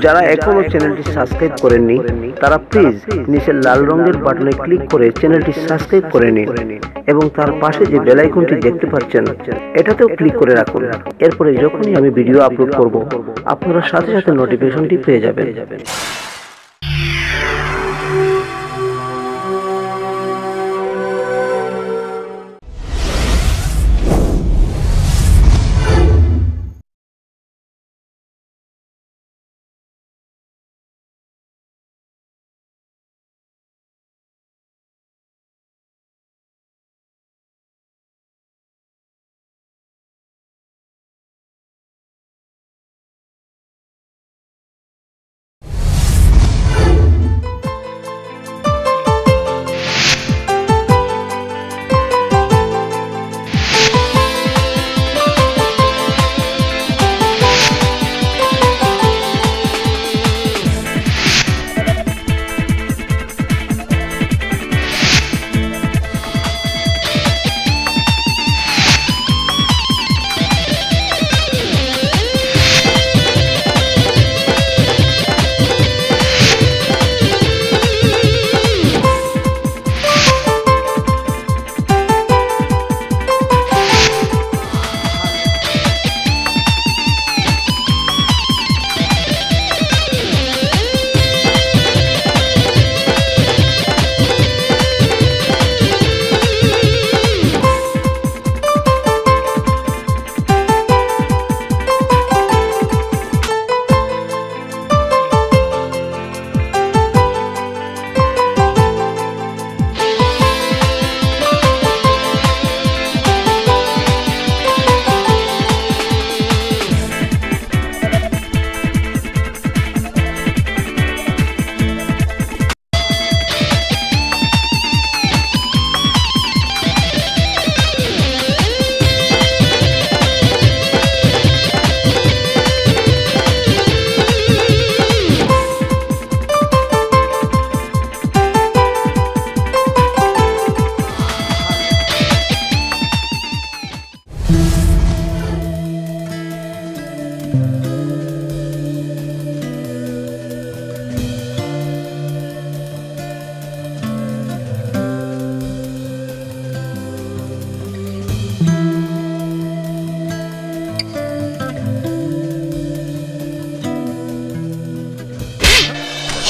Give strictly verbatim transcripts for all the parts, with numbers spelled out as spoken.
যারা এখনো চ্যানেলটি সাবস্ক্রাইব করেননি, তারা প্লিজ নিচের লাল রঙের বাটনে ক্লিক করে চ্যানেলটি সাবস্ক্রাইব করে নিন এবং তার পাশে যে বেল আইকনটি দেখতে পাচ্ছেন, এটাতেও ক্লিক করে রাখুন। এরপরে যখনই আমি ভিডিও আপলোড করব, আপনারা সাথে সাথে নোটিফিকেশনটি পেয়ে যাবেন।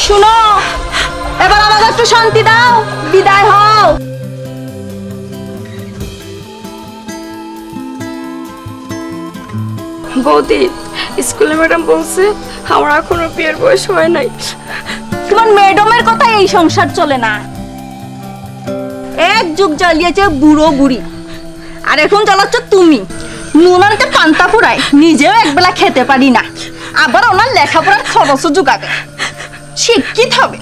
শুনো, এবার আমাকে একটু শান্তি দাও, বিদায় হও। বৌদি, স্কুলে ম্যাডাম বলছে আমার এখনো বিয়ের বয়স হয় নাই। তোমার ম্যাডামের কথা এই সংসার চলে না। এক যুগ জ্বালিয়েছে বুড়ো বুড়ি, আর এখন জ্বালাচ্ছ তুমি। নুন আনতে পান্তা ফুরায়, নিজেও একবেলা খেতে পারি না, আবার ওনার লেখাপড়ার খরচও জোগাবে। শিক্ষিত হবে,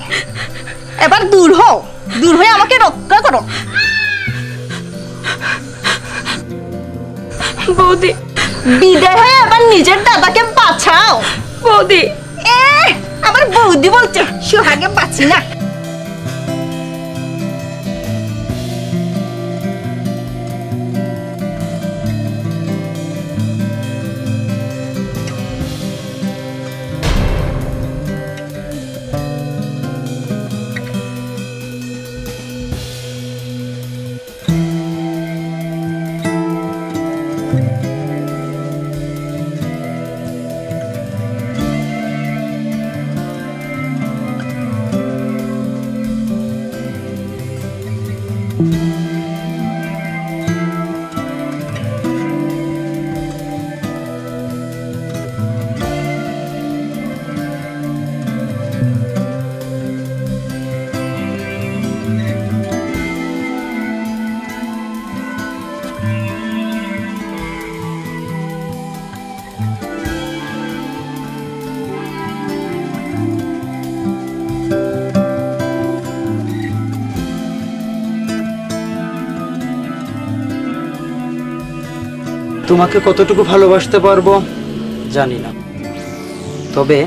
এবার দূর হও, দূর হয়ে আমাকে রক্ষা করো। বৌদি। বিদায় হয়ে আবার নিজের দাদাকে বাঁচাও। বৌদি। এ, আবার বৌদি বলছে, সোহাগে বাঁচি না। তোমাকে কতটুকু ভালোবাসতে পারবো জানি না, তবে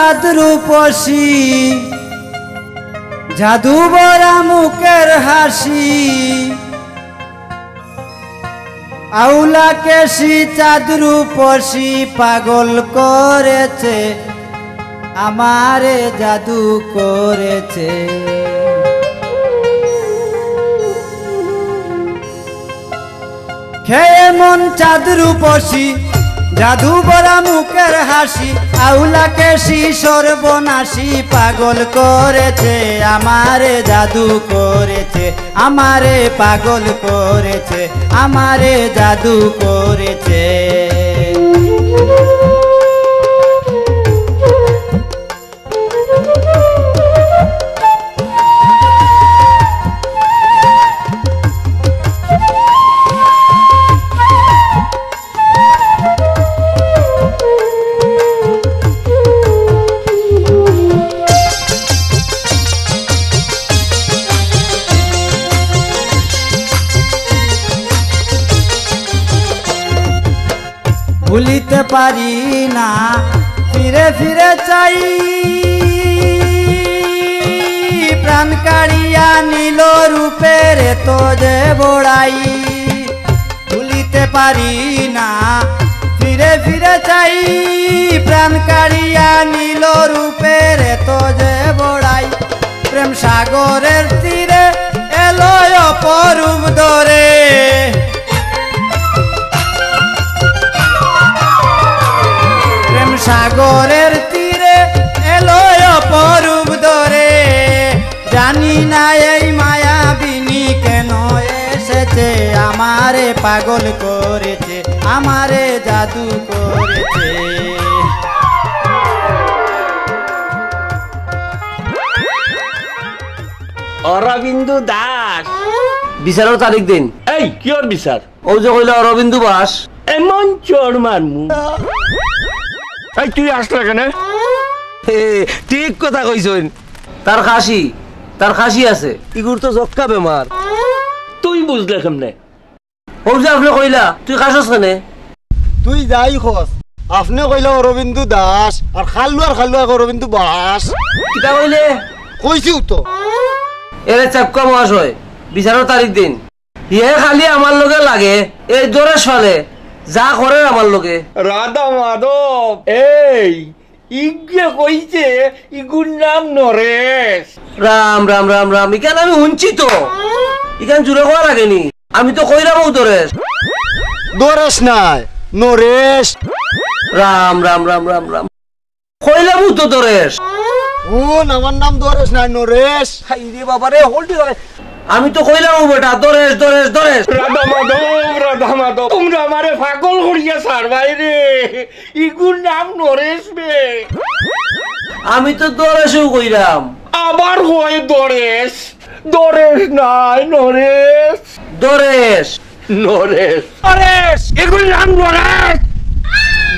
চাঁদ রূপসী, জাদু ভরা মুখের হাসি, আউলা কেশি চাঁদ রূপসী পাগল করেছে, আমারে জাদু করেছে। খেয়ে মন চাঁদ রূপসী, জাদু ভরা মুখের হাসি, আউলা কেশি সর্বনাশী পাগল করেছে, আমারে জাদু করেছে, আমারে পাগল করেছে, আমারে জাদু করেছে। ভুলিতে পারি না, ফিরে ফিরে চাই, প্রাণ কাড়িয়া নিল রূপের এত যে বড়াই। ভুলিতে পারি না, ফিরে ফিরে চাই, প্রাণ কাড়িয়া নিল রূপের এত যে বড়াই। প্রেম সাগরের তীরে এলো অপরূপ ধরে। প্রেম সাগরের তীরে এলো অপরূপ ধরে। জানি না এই মায়াবিনী কেন এসেছে, আমারে পাগল করেছে, আমারে জাদু করেছে। অরবিন্দু দাস। বিচারর তারিখ দিন। এই, কিয়র বিচার? অউ যে কইলা অরবিন্দু বাস। এমন চড় মারমু। এই, তুই আসলে কেনে? হে, ঠিক কথা কইছইন। তার খাসি, তার খাসি আছে। ইগুর তো যক্কা বেমার। তুই বুঝলে কেমনে? অউ যে আপনে কইলা, তুই খাসস কেনে? তুই যাই কস, আপনে কইলা অরবিন্দু দাস, আর খাল্লুয়ার খাল্লুয়া অরবিন্দু বাস। কিতা কইলে? কইছিউ তো। এরে চাক্কা মহাশয়, বিচারর তারিখ দিন। ইয়ে খালি আমার লগে লাগে, এই দরেশ ফালে, যা করের আমার লগে। রাধা মাধব, এই, ইগে কইছে, ইগুর নাম নরেশ। রাম, রাম, রাম, রাম, ইখান আমি হুনছি তো। ইখান জুরে কওয়া লাগেনি। আমি তো কইরাম অউ দরেশ। দরেশ নায়, নরেশ। রাম, রাম, রাম, রাম, রাম। কইলাম অউ তো দরেশ। হুন, আমার নাম দরেশ নায়, নরেশ। হায় রে বাবা রে, হল্ডি দরেশ। আমি তো কইলাম অউ বেটা, দরেশ, দরেশ, দরেশ। রাধা মাধব, রাধা মাধব, তুমরা আমারে পাগল করিয়া ছাড়বায় রে। ইগুর নাম নরেশ বে। আমি তো দরেশউ কইরাম। আবার কয় দরেশ। দরেশ নায়, নরেশ। দরেশ। নরেশ। নরেশ। এগুর নাম নরেশ।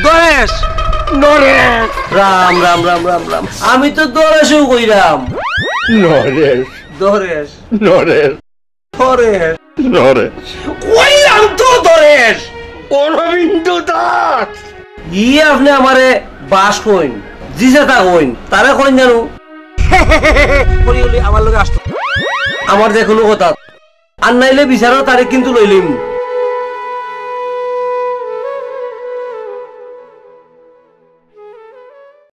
দরেশ। নরেশ। রাম, রাম, রাম, রাম, রাম। আমি তো দরেশউ কইরাম। নরেশ। দরেশ। নরেশ। দরেশ। নরেশ। কইলাম তো দরেশ। অরবিন্দ দাস। ই আপনে আমারে বাস কইন, জি যেতা কইন, তারে কইন জানু। করি বলি আমার লগে আসতো। আমার যে কুনু কথা। আর নাইলে বিচারর তারিখ কিন্তু লইলিম।